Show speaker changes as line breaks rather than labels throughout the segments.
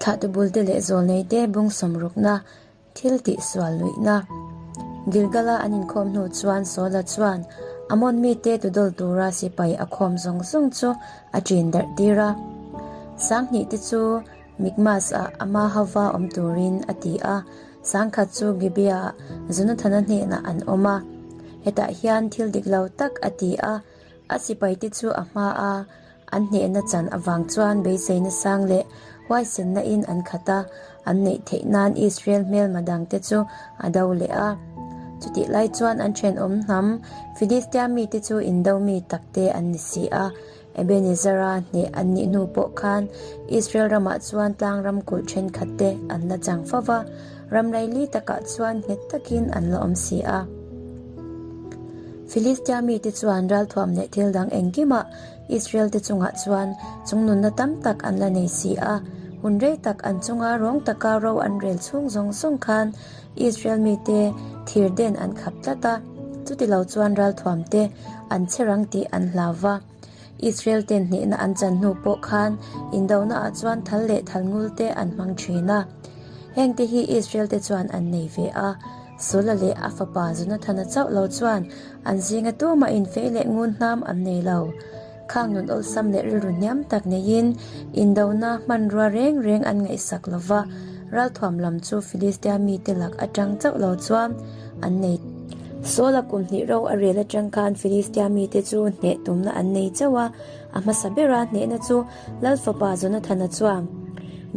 Thlahtu bulte leh zawlneite bung sawmrukna, thil tih sual luihna. Gilgala an inkhawm hnu chuan Saula chuan Amon mite tudawl tura sipai a khawm zawng zawng chu a ṭin darh tir a. Sanghnih te chu Mikmas-ah ama hauva awm turin a ti a, Sangkhat chu Gibeah-ah Jonathana hnenah an awm a. Hetah hian thil dik lo tak a ti a, a sipaite chu a hma a, an hnehna chan avang chuan beiseina sang leh huaisenna in an khat a, an neih theih nan Israel hmelma dangte chu a do leh a. Chutih lai chuan an thenawm hnam Philistia mite chu indo mi takte an ni si a, Ebenezer-a hneh an nih hnu pawh khan Israel ramah chuan tlang ram kulh thenkhat te an la chang fo va, ram laili takah chuan nghet takin an la awm si a. Philistia mite chuan ralthuam leh thil dang engkimah Israel te chungah chuan chungnunna tam tak an la nei si a, hun rei tak an chunga rawng taka ro an rel chhung zawng zawng khan Israel mite thir den an khap tlat a, chuti lo chuan ralthuam te an che rang tih an hlau va. Israel ten hnehna an chan hnu pawh khan indona ah chuan thal leh thal ngul te an hmang thin a. Heng te hi Israel te chuan an nei ve a, Saula leh a fapa Jonathana chauh lo chuan an zinga tumah infei leh ngun hnam an nei lo. Khang nun awlsam leh rilru hniam tak neiin indona hmanrua reng reng an ngaihsak lo va, ralthuam lam chu Philistia mite lak atang chauh lo chuan an nei. Saula kum hnih ro a rel atang khan Philistia mite chu hneh tumna an nei chauh a, a hmasa bera hnehna chu Lal fapa Jonathana chuan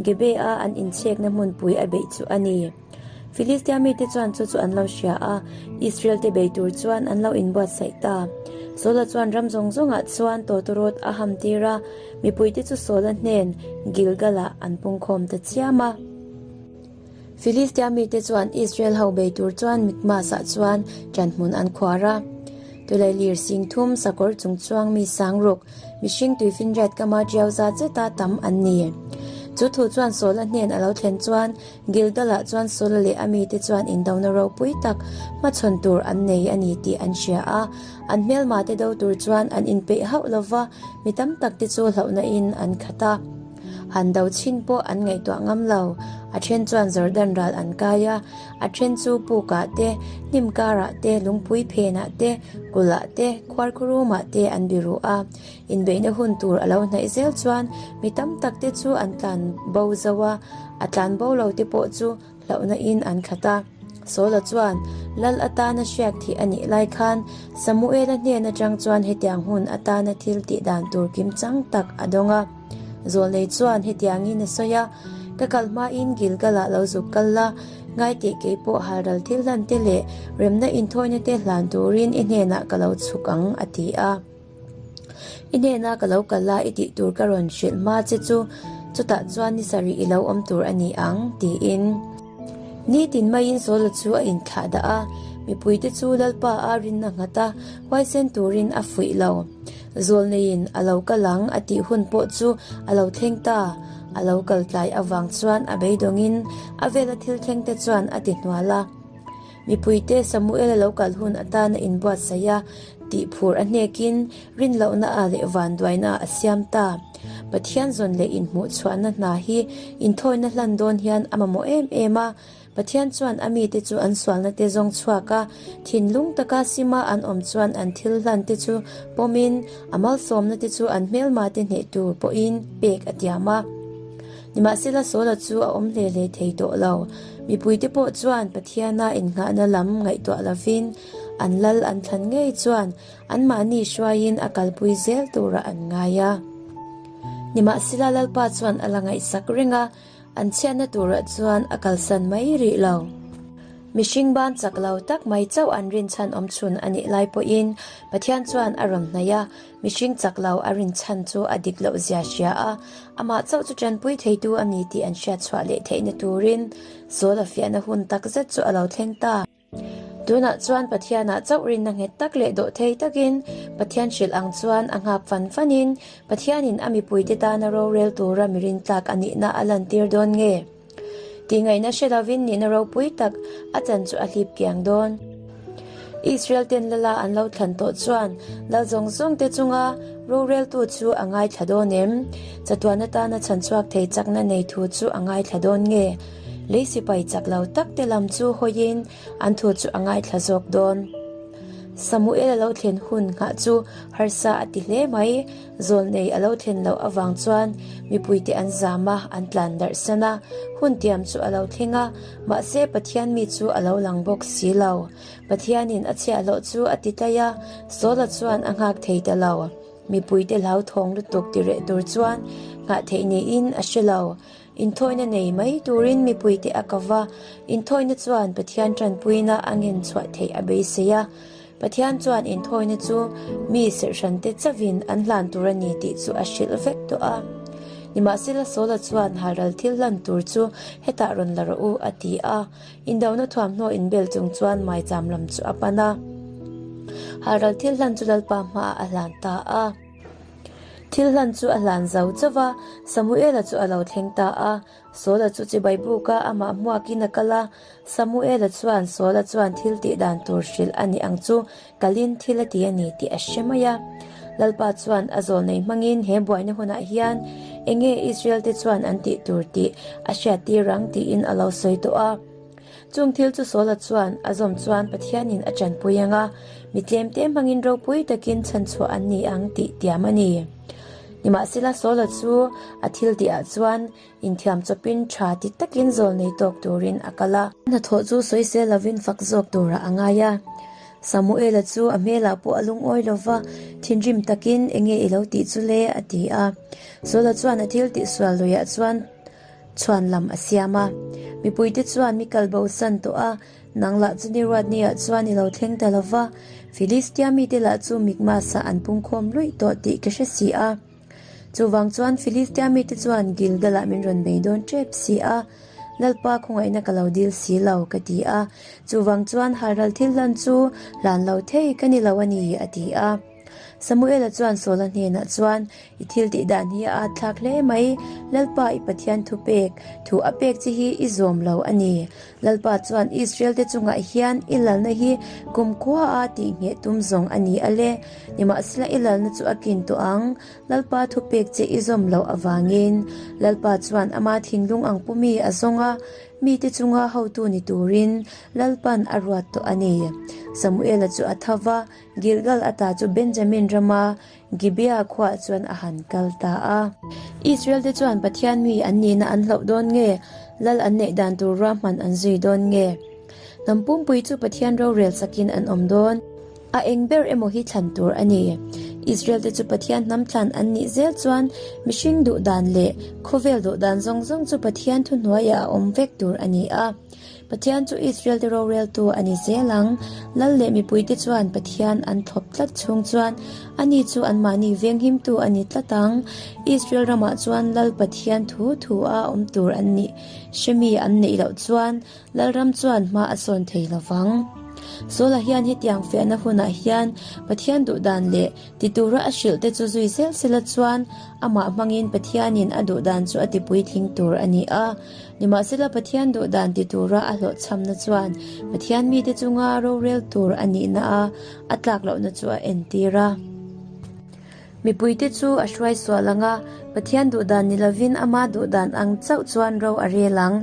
Gibeah an inchhekna hmunpui a beih chu a ni. Filistia mite chuan chu chu an lo hria a, Israel te bei tur chuan an lo inbuatsaih ta. Saula chuan ram zawng zawngah chuan tawtawrawt a ham tir a, mipuite chu Saula hnen Gilgal-ah an pungkhawm ta chiam a. Filistia mite chuan Israel ho bei tur chuan Mikmas-ah chuan ṭanhmun an khuar a. Tulaihlir sing thum sakawr chung chuang mi sangruk, Mihring tuifinriat kama ṭiau za cheta tam an ni. Chu thu chuan Saula hnen a lo thlen chuan Gilgal-ah chuan Saula leh a mite chuan indona ropui tak hmachhawn tur an nei a ni tih an hria a. An hmelmate do tur chuan an inpeih hauh lo va, mi tam takte chu hlauhna in an khat a. Han do chhin pawh an ngaihtuah ngam lo. A then chuan Jordan ral an kai a, a then chu pukah te, hnim karah te, lungpui phenah te, kulhah te, khuarkhurumah te an biru a. Inbeihna hun tur a lo hnaih zel chuan mi tam tak te chu an tlan bo zo a, a tlan bo lo te pawh chu hlauhna in an khat a. Saula chuan lal atana hriak thih a nih lai khan Samuela hnen atang chuan hetiang hun atana thil tih dan tur kim chang tak a dawng a. Zawlnei chuan hetiangin a sawi a, Ka kal hmain Gilgal-ah lo zuk kal la, ngaiteh kei pawh halral thil hlan te leh remna inthawina te hlan turin i hnenah ka lo chhuk ang, a ti a. I hnena ka lo kal a, i tih tur ka rawn hrilh hma che chu, chutah chuan ni sarih i lo awm tur a ni ang, tiin. Nitin maiin Saula chu a inthlah dah a, mipuite chu Lalpa a rinna nghat a, huaisen turin a fuih lo. Zawlneiin a lo kal ang a tih hun pawh chu a lo thleng ta. A lo kal tlai avang chuan a beidawngin a vela thil thlengte chuan a ti hnual a. Mipuite Samuel a lo kal hun atana inbuatsaih a, tih phur a hnekin rinlohna ah leh vanduaina ah a siam ta. Pathian zawn leh inhmuhchhuahna hna hi inthawina hlan dawn hian a mamawh em em a. Pathian chuan a mite chu an sualna te zawng chhuak a, thinlung taka sima an awm chuan an thil hlan te chu pawmin a malsawmna te chu an hmelma te hneh tur pawhin pek a tiam a. Nimahsela Saula chu a awm hle hle thei tawh lo. Mipuite pawh chuan Pathiana innghahna lam ngaihtuah lovin an lal an thlan ngei chuan anmahni hruaiin a kalpui zel turah an ngai a. Nimahsela Lalpa chuan a la ngaihsak reng a, an chhiatna turah chuan a kalsan mai rih lo. Mihring ban chak lo tak mai chauh an rinchhan awm chhun a nih lai pawhin Pathian chuan a rawn hnaih a, mihring chak lo a rinchhan chu a dik loh zia hria a, amah chauh chu tanpui theitu a ni tih an hriat chhuah leh theihna turin Saul a fiahna hun tak zet chu a lo thleng ta. Tunah chuan Pathianah chauh rinna nghet tak leh dawh thei takin Pathian hrilh ang chuan a nghak fan fanin Pathianin a mipuite tana rorel tura mi rintlak a nihna a lantir dawn nge? Tihngaihna hre lovin nihna ropui tak a chan chu a hlip kiang dawn. Israel ten lala an lo thlan tawh chuan lal zawng zawng te chunga Roreltu chu a ngaithla dawn em? Chatuan atana chhanchhuak thei chakna nei thu chu a ngaithla dawn nge? Lei sipai chak lo tak te lam chu hawiin an thu chu a ngaithla zawk dawn. Samuel a lo thlen hun nghah chu harsa a ti hle mai. Zawlnei a lo thlen loh avang chuan mipuite an zam a, an tlan darh san a. Hun tiam chu a lo thleng a, mahse Pathian mi chu a lo lang bawk si lo. Pathianin a chhiahhlawh chu a ti tlai a, Saula chuan a nghak thei ta lo. Mipuite hlauthawng lutuk ti reh tur chuan nghah theih niin a hre lo. Inthawina nei mai turin mipuite a ko va, inthawina chuan Pathian tanpuina a ngen chhuah theih a beisei a. Pathian chuan inthawina chu mi serhhrante chauhin an hlan tur a ni tih chu a hrilh vek tawh a. Nimahsela Saula chuan halral thil hlan tur chu hetah rawn la rawh u a ti a. Indona thuamhnaw inbel chung chuan maicham lam chu a pan a. Halral thil hlan chu Lalpa hmaah a hlan ta a. Thil hlan chu a hlan zo chauh a, Samuela chu a lo thleng ta a. Saula chu chibai buka amah hmuakin a kal a. Samuela chuan Saula chuan thil tih dan tur hrilh a ni ang chu kalin thil a ti a ni tih a hre mai a. Lalpa chuan a zawlnei hmangin he buaina hunah hian enge Israel te chuan an tih tur tih a hriattir ang tiin a lo sawi tawh a. Chung thil chu Saula chuan a zawm chuan Pathianin a tanpui ang a, mi tlemte hmangin ropui takin chhanchhuah an ni ang tih tiam a ni. Nimahsela Saula chu a thil tihah chuan inthiam chawpin tha ti takin zawl nei tawk turin a kal a. A hnathawh chu sawisel lovin fak zawk turah a ngai a. Samuela chu a hmelah pawh a lungawi lo va, thinrim takin enge i lo tih chu le? a ti a. Saula chuan a thil tihsual luiah chuan chhuan lam a siam a. Mipuite chuan mi kal bosan tawh a, nang lah chu ni ruat ni ah chuan i lo thleng ta lo va, Filistia mite lah chu Mikmas ah an pungkhawm luih tawh tih ka hre si a. Chuvang chuan Filistia mite chuan Gilgal ah min rawn bei dawn tep si a, Lalpa khawngaihna ka lo dil si lo, ka ti a. Chuvang chuan halral thil hlan chu hlan lo thei ka ni lo a ni, a ti a. Samuela chuan Saula hnenah chuan, I thil tih dan hi a at thlak hle mai, Lalpa i Pathian thu pek, thu a pek che hi i zawm lo a ni. Lalpa chuan Israel te chungah hian i lalna hi kumkhua a tihngheh tum zawng a ni a le. Nimahsela i lalna chu a kin tawh ang, Lalpa thu pek che i zawm loh avangin. Lalpa chuan ama thinlung ang pumi a zawng a, mite chunga hotu ni turin Lalpan a ruat tawh a ni. Samuela chu a tho va, Gilgal ata chu Benjamin rama Gibeah khuaah chuan a han kal ta a. Israel te chuan Pathian mi an nihna an hlauh dawn nge, lal an neih dan tur ruahman an zui dawn nge? Hnam pumpui chu Pathian rorel sakin an awm dawn. A eng ber emaw hi thlan tur a ni. Israel te chu Pathian hnam thlan an nih zel chuan mihring duh dan leh khawvel duh dan zawng zawng chu Pathian thuhnuaiah a awm vek tur a ni a. Pathian chu Israel-te roreltu a ni zel ang. Lal leh mipuite chuan Pathian an thlawp tlat chhung chuan ani chu anmahni venghimtu a ni tlat ang. Israel ramah chuan Lal Pathian thu thu a awm tur an nih hremi an neih loh chuan Lalram chuan hma a sawn thei lo vang. Saula hian hetiang fiahna hunah hian Pathian duhdan leh ti tura a hrilh te chu zui zel sela chuan amah hmangin Pathianin a duhdan chu a tipuitling tur a ni a. Nimahsela Pathian duhdan ti tura a hlawhchhamna chuan Pathian mite chunga rorel tur a nihna a a tlak lohna chu a entir a. Mipuite chu a hruai sual ang a, Pathian duhdan ni lovin ama duhdan ang chauh chuan ro a rel ang.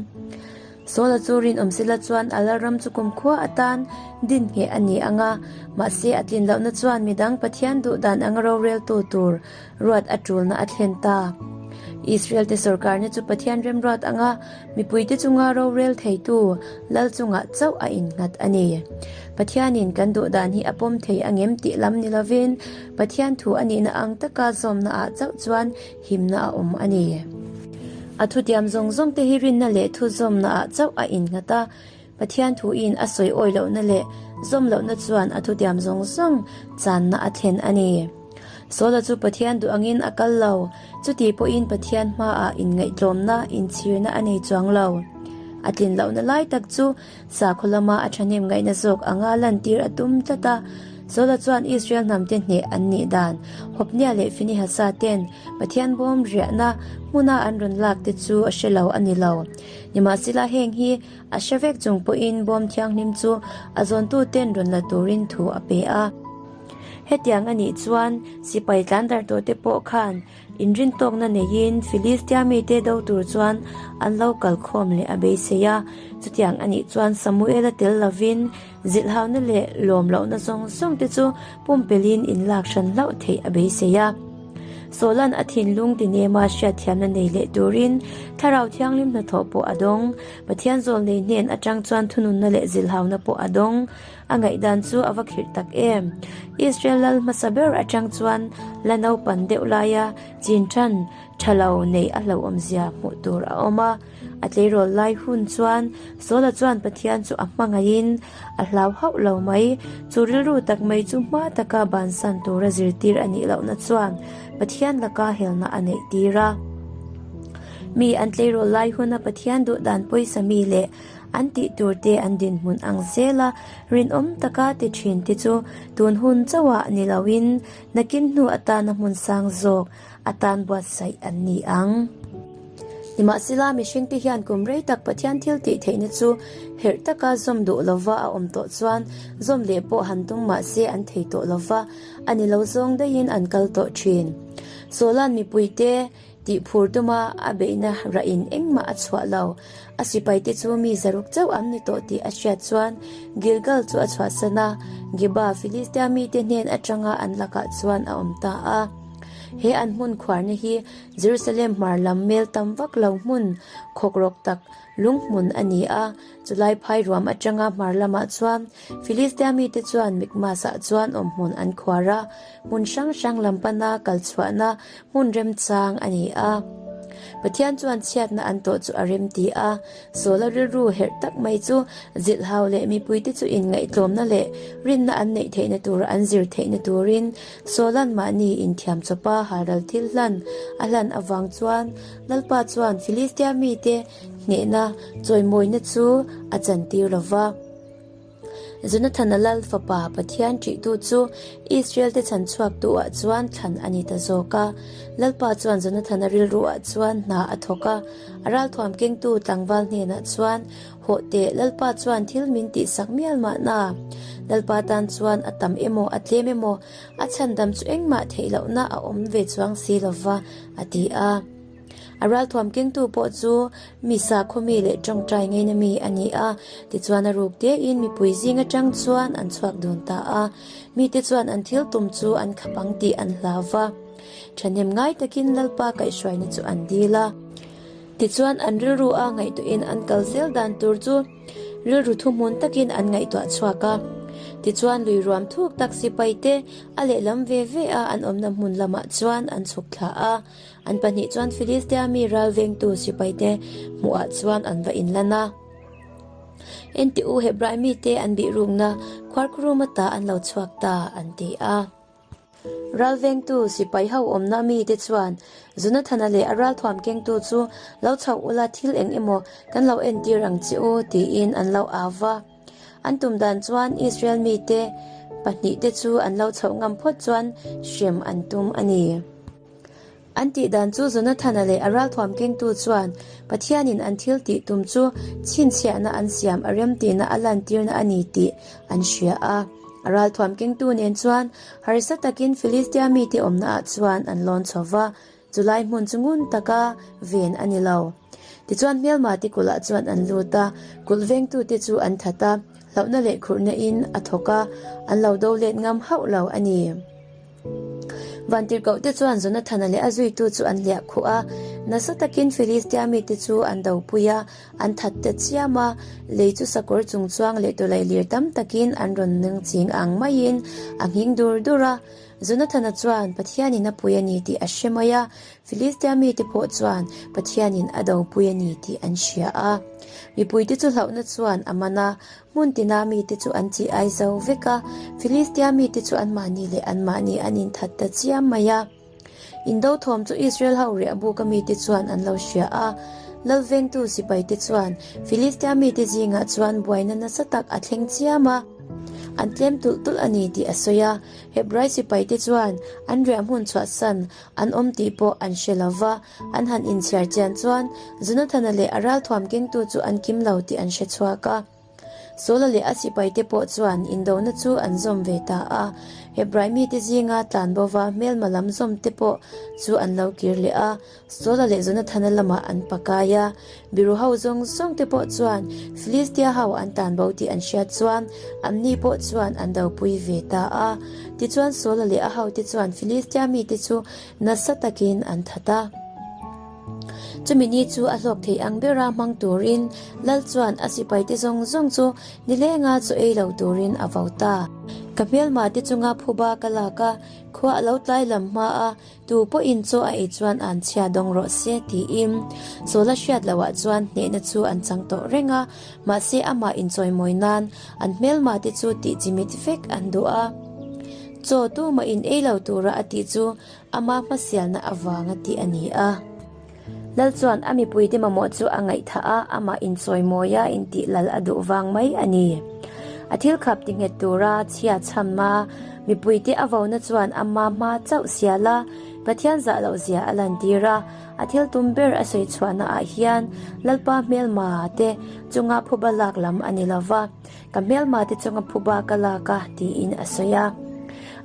Saula chu rinawm sela chuan a lalram chu kumkhua atan din ngheh a ni ang a, mahse a tlin lohna chuan midang Pathian duhdan anga roreltu tur ruat a tulna a thlen ta. Israel-te sawrkarna chu Pathian remruat anga mipuite chunga rorel theitu Lal chungah chauh a innghat a ni. Pathianin kan duhdan hi a pawm thei angem tih lam ni lovin Pathian thu a nihna ang taka zawmnaah chauh chuan himna a awm a ni. A thutiam zawng zawngte hi rinna leh thu zawmnaah chauh a innghat a, Pathian thuin a sawi awi lohna leh zawm lohna chuan a thutiam zawng zawng channa a thlen a ni. Saula chu Pathian duh angin a kal lo, chuti pawhin Pathian hmaah inngaihtlawmna, inchhirna a nei chuang lo. A tlin lohna lai tak chu sakhaw lama a thahnem ngaihna zawk anga lantir a tum tlat a. Saula chuan Israel hnamte hneh an nih dan, Hopnia leh Finehasa ten Pathian bawm riahna hmuna an rawn lak te chu a hre lo a ni lo. Nimahsela heng hi A hre vek chung pawhin bawm thianghlim chu a zawntuten rawn la turin thu a pe a. Hetiang a nih chuan sipai tlan darh tawhte pawh khan inrintawkna neiin Filistia mite do tur chuan an lo kal khawm leh a beisei a. Chutiang a nih chuan Samuela tel lovin zilhhauna leh lawm lohna zawng zawng te chu pumpelhin inlak hran hlauh theih a beisei a. Sawlan a thinlung tinema hriatthiamna nei leh turin Thlarau Thianghlim hnathawh pawh a dawng. Pathian zawlnei hnen atang chuan thununna leh zilhauna pawh a dawng. A ngaihdan chu a va khirh tak em! Israel lal hmasa ber atang chuan la naupan deuh laia chin than tha lo neih a hlauhawmzia hmuh tur a awm a. A tleirawl lai hun chuan Saula chuan Pathian chu a hmangaihin a hlau hauh lo mai. Chu rilru tak mai chu hma taka bansan tura zirtir a nih lohna chuan Pathian laka helna a neih tir a. Mi an tleirawl lai huna Pathian duh dan pawisa mi leh an tih tur te an dinhmun ang zela rinawm taka ti thin te chu tun hun chauhah ni loin nakin hnu atana hmun sang zawk atan buatsaih an ni ang. Nimahsela, mihringte hian kum rei tak Pathian thil tih theihna chu herh taka zawm duh lova a awm tawh chuan zawm leh pawh han tum mah se an thei tawh lova, a ni lo zawng daihin an kal tawh thin. Sawlan mipuite tih phur tuma a beihna rahin engmah a chhuah lo. A sipaite chu mi zaruk chauh an ni tawh tih a hriat chuan Gilgal chu a chhuahsan a, Giba Filistia mite hnen atanga an lakah chuan a awm ta a. He an hmun khuarna hi Jerusalem hmar lam mel tam vak lo hmun khawkrawk tak lung hmun a ni a. Chulai phai ruam atanga hmar lamah chuan Filistia mite chuan Mikmas-ah chuan awmhmun an khuar a, hmun hrang hrang lam pana kal chhuahna hmun remchang a ni a. Pathian chuan chhiatna an tawh chu a rem ti a, Saula rilru herh tak mai chu zilhhau leh mipuite chu inngaihtlawmna leh rinna an neih theihna tura an zir theihna turin Saula'n mahni inthiam chawpa halral thil hlan a hlan avang chuan Lalpa chuan Filistia mite hnehna chawimawina chu a chantir lo va. Jonathana lal fapa Pathian ṭihtu chu Israel-te chhan chhuaktu-ah chuan thlan a ni ta zawk a. Lalpa chuan Jonathana rilru-ah chuan hna a thawk a, a ralthuam kengtu tlangval hnenah chuan, Hawh teh, Lalpa chuan thil min tihsak mial mahna. Lalpa tan chuan a tam emaw a tlem emaw a chhandam chu engmah theih lohna a awm ve chuang si lova, a ti a. A ralthuam kengtu pawh chu mi sakhaw mi leh tawngtai ngeina mi a ni a, tichuan a ruk tein mipui zing atang chuan an chhuak dun ta a. Mite chuan an thil tum chu an khap ang tih an hlau va. Thahnem ngai takin Lalpa kaihhruaina chu an dil a. Tichuan an rilru a ngaihtuahin an kal zel dan tur chu rilru thuhmun takin an ngaihtuah chhuak a. Tichuan lui ruam thuk tak sipai te a lehlam ve ve a an awmna hmun lamah chuan an chhuk thla a. An pahnih chuan Filistia mi ral vengtu sipaite hmuhah chuan an va inlan a. Enti u Hebrai mite an bih rukna khuarkhurum ata an lo chhuak ta, an ti a. Ral vengtu sipai ho awmna mite chuan Jonathana leh a ralthuam kengtu chu lo chhoh ula thil eng emaw kan lo entir ang che u, tiin an lo au va. An tum dan chuan Israel mite pahnihte chu an lo chhoh ngam phawt chuan hrem an tum a ni. An tih dan chu Jonathana leh a ralthuam kengtu chuan Pathianin an thil tih tum chu chhinchhiahna an siam a remtihna a lantirna a ni tih an hria a. A ralthuam kengtu nen chuan harsa takin Filistia mite awmnaah chuan an lawn chho va, chulai hmun chu ngun taka ven a ni lo. Tichuan hmelma te kulhah chuan an lut a, kulh vengtute chu an that a, hlauhna leh khurhna in a thawk a, an lo do let ngam hauh lo a ni. Vantirhkohte chuan Jonathana leh a zuitu chu an hliah khuh a, nasa takin Filistia mite chu an dopui a, an that ta chiam a, lei chu sakawr chung chuang leh tawlailir tam takin an rawn nung ching ang maiin a nghing dur dur a. Jonathana chuan Pathianin a pui a ni tih a hre mai a, Filistia mite pawh chuan Pathianin a dopui a ni tih an hria a. Mipuite chu hlauhna chuan a man a, Hmun tina mite chu an chi ai zo vek a, Filistia mite chu anmahni leh anmahni an inthat ta chiam mai a. Indo thawm chu Israel ho riah buka mite chuan an lo hria a, Lalvengtu sipaite chuan Filistia mite zingah chuan buaina nasa tak a thleng chiam a, an tlem tulh tulh a ni tih a sawi a. Hebrai sipaite chuan an riah hmun chhuahsan an awm tih pawh an hre lo va, An han inchhiar chian chuan Jonathana leh a ralthuam kengtu chu an kim lo tih an hre chhuak a. Saula leh a sipaite pawh chuan indona chu an zawm ve ta a. Hebrai mite zinga tlan bova hmelma lam zawmte pawh chu an lo kir leh a. Saula leh Jonathana lamah an pakai a. Biru ho zawng zawng te pawh chuan Filistia ho an tan bo tih an hriat chuan anni pawh chuan an dopui ve ta a. Tichuan Saula leh a hote chuan Filistia mite chu nasa takin an that a. Chumi ni chu a hlawk thei ang bera hmang turin Lal chuan a sipaite zawng zawng chu nilenga chaw ei lo turin a vo ta. Ka hmelma te chunga phuba ka lak a, khua a lo tlai lam hma a, Tu pawhin chaw a ei chuan an chhia dawng rawh se tiin Sawla hriat lohah chuan hnehna chu an chang tawh reng a, mahse amah inchawimawi nan an hmelma te chu tih chimit vek an duh a. Chaw tumah in ei lo tura a tih chu ama hmasialna avanga tih a ni a. Lal chuan a mipuite mamawh chu a ngaihthah a, amah inchawimawi a intih lal a duh vang mai a ni. A thil khap ti nghet tura chhia chham a, mipuite a vona chuan ama hma chauh sial a, Pathian zah loh zia a lantir a, a thil tum ber a sawi chhuahna ah hian Lalpa hmelma te chunga phuba lak lam a ni lova. Ka hmelma te chunga phuba ka lak a, tiin a sawi a.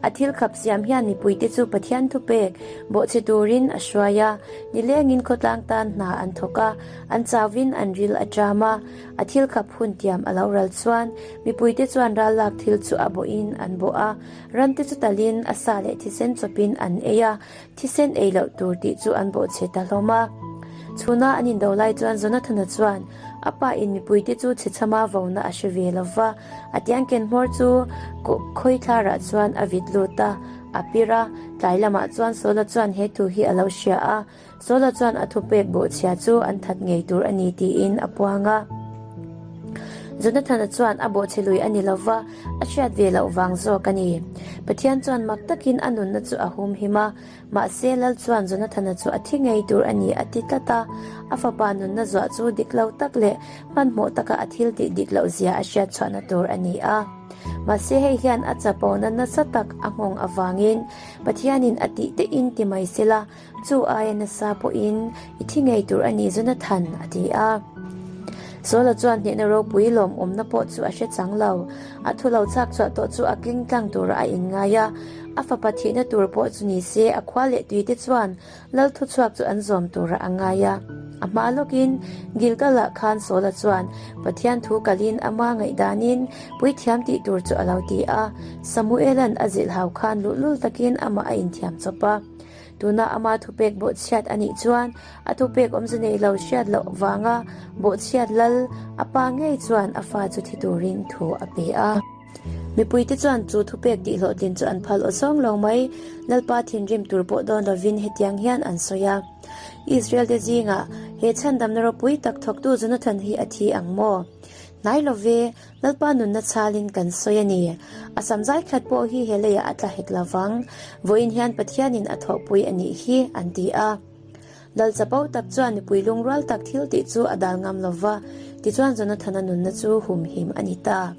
A thil khap siam hian mipuite chu Pathian thupek bawhchhe turin a hruai a, nilengin khawtlang tan hna an thawk a, an chauvin an ril a ṭam a. A thil khap hun tiam a lo ral chuan mipuite chuan ral lak thil chu a bawhin an bawh a, rante chu talin a sa leh thisen chawpin an ei a, thisen ei loh tur tih chu an bawhchhe ta hlawm a. Chhuna an indo lai chuan Jonathana chuan a pa in mipuite chu chhechhama vona a hre ve lo va, a tiangken hmawr chu khawithlarah chuan a vit lut a, a pir a, tlai lamah chuan Saula chuan he thu hi a lo hria a, Saula chuan a thupek bawhchhia chu an that ngei tur a ni tiin a puang a. Jonathana chuan a bawhchhe lui a ni lo va, a hriat ve loh vang zawk a ni. Pathian chuan mak takin a nunna chu a humhim a, mahse Lal chuan Jonathana chu a thi ngei tur a ni a ti tlat a. A fapa nunna zuah chu dik lo tak leh hmanhmawh taka a thil tih dik loh zia a hriat chhuahna tur a ni a. Mahse hei hian a chapona nasa tak a nghawng avangin Pathianin a tih tein ti mai sela, Chu aia nasa pawhin i thi ngei tur a ni Jonathan, a ti a. Saula chuan hnehna ropui lawmawmna pawh chu a hre chang lo. A thu lo chhak chhuah tawh chu a kling tlang tura a inngai a. A fapa thihna tur pawh chu ni se a khua leh tuite chuan lal thuchhuak chu an zawm tura a ngai a. A hma lawkin Gilgal-ah khan Saula chuan Pathian thu kalin ama ngaihdanin puithiam tih tur chu a lo ti a. Samuela'n a zilhhau khan luhlul takin amah a inthiam chawp a. Tuna ama thupek bawhchhiat a nih chuan a thupek awmze nei lo hriat loh vanga bawhchhiat lal a pa ngei chuan a fa chu thi turin thu a pe a. Mipuite chuan chu thupek tihhlawhtlin chu an phal awzawng lo mai, Lalpa thinrim tur pawh dawn lovin hetiang hian an sawi a, Israel te zingah he chhandamna ropui tak thawktu Jonathan hi a thi ang maw? Hnai lo ve, Lalpa nunna chhalin kan sawi a ni. A sam zai khat pawh hi he leiah a tla hek lovang. Vawiin hian Pathianin a thawhpui a nih hi, an ti a. Lal chapo tak chuan mipui lungrual tak thil tih chu a dal ngam lo va, tichuan Jonathana nunna chu humhim a ni ta.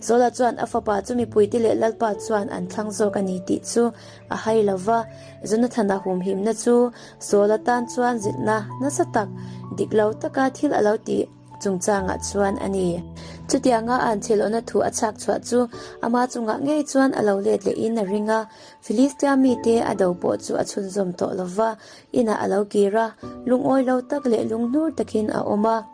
Saula chuan a fapa chu mipuite leh Lalpa chuan an thlang zawk a ni tih chu a hai lo va, Jonathana humhimna chu Saula tan chuan zilhna nasa tak, dik lo taka thil a lo tih, Chungchangah chuan a ni. Chutianga an thilawna thu a chhak chhuah chu ama chungah ngei chuan a lo let lehin a ring a. Filistia mite a do pawh chu a chhunzawm tawh lo va, inah a lo kir a, lungawi lo tak leh lunghnur takin a awm a.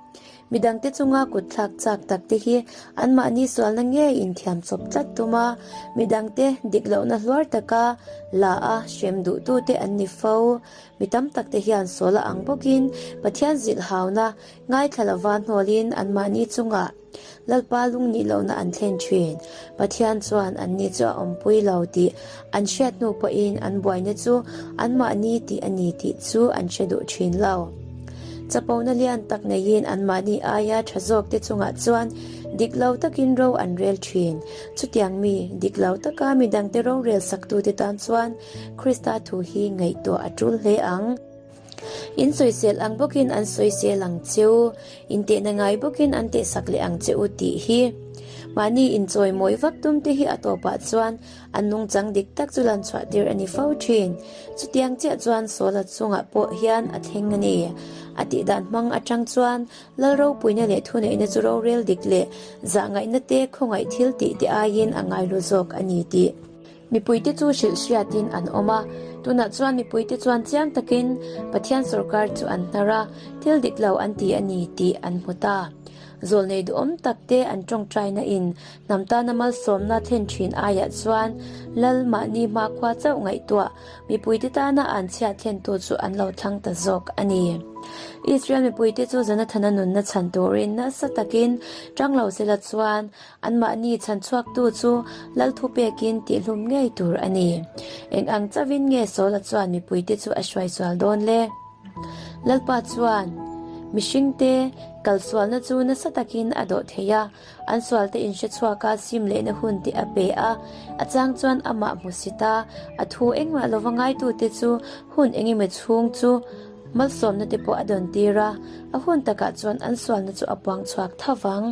Midangte chunga kutthlak chak takte hi anmahni sualna ngei inthiam chawp tlat tum a, midangte dik lohna hluar taka la a hrem duhtute an ni fo. Mi tam takte hian sual a ang bawkin Pathian zilhhauna Ngaithla lova hnawlin anmahni chungah Lalpa lungnih lohna an thlen thin. Pathian chuan anni chu a awmpui lo tih an hriat hnu pawhin an buaina chu anmahni tih a ni tih chu an hre duh thin lo. Chapona lian tak neiin anmahni aia tha zawkte chungah chuan dik lo takin ro an rel thin. Chutiang mi dik lo taka midangte rorel saktute tan chuan Krista thu hi ngaihtuah a tul hle ang. In sawisel ang bawkin an sawisel ang che u, in tehna ngai bawkin an tehsak leh ang che u tih hi. Mahni inchawimawi vak tum te hi a tawpah chuan an nungchang dik tak chu lan chhuah tir a ni fo thin. Chutiang chiah chuan Saula chungah pawh hian a thleng a ni. A tihdan hmang atang chuan Lal ropuina leh thuneihna chu rorel dik leh zahngaihna te khawngaih thil tih te aiin a ngaihlu zawk a ni tih. Mipuite chu hrilh hriatin an awm a, tunah chuan mipuite chuan chiang takin Pathian sawrkar chu an hnar a, thil dik lo an ti a ni tih an hmu ta. Zawlnei duhawm takte an tawngtaina in hnam tana malsawmna thlen thin aiah chuan Lal mahni hmakhua chauh ngaihtuah mipuite tana an chhiat thlentu chu an lo thlang ta zawk a ni. Israel mipuite chu Jonathana nunna chhan turin nasa takin tang lo sela chuan Anmahni chhanchhuaktu chu Lal thupekin tihhlum ngei tur a ni. Eng ang chauhin nge Saula chuan mipuite chu a hruaisual dawn le? Lalpa chuan mihringte kalsualna chu nasa takin a dawh thei a, an sualte inhrechhuaka sim lehna hun te a pe a, a chang chuan amah hmusit a, a thu engmah lova ngaitute chu hun engemaw chhung chu malsawmna te pawh a dawn tir a, a hun takah chuan an sualna chu a puang chhuak tho vang.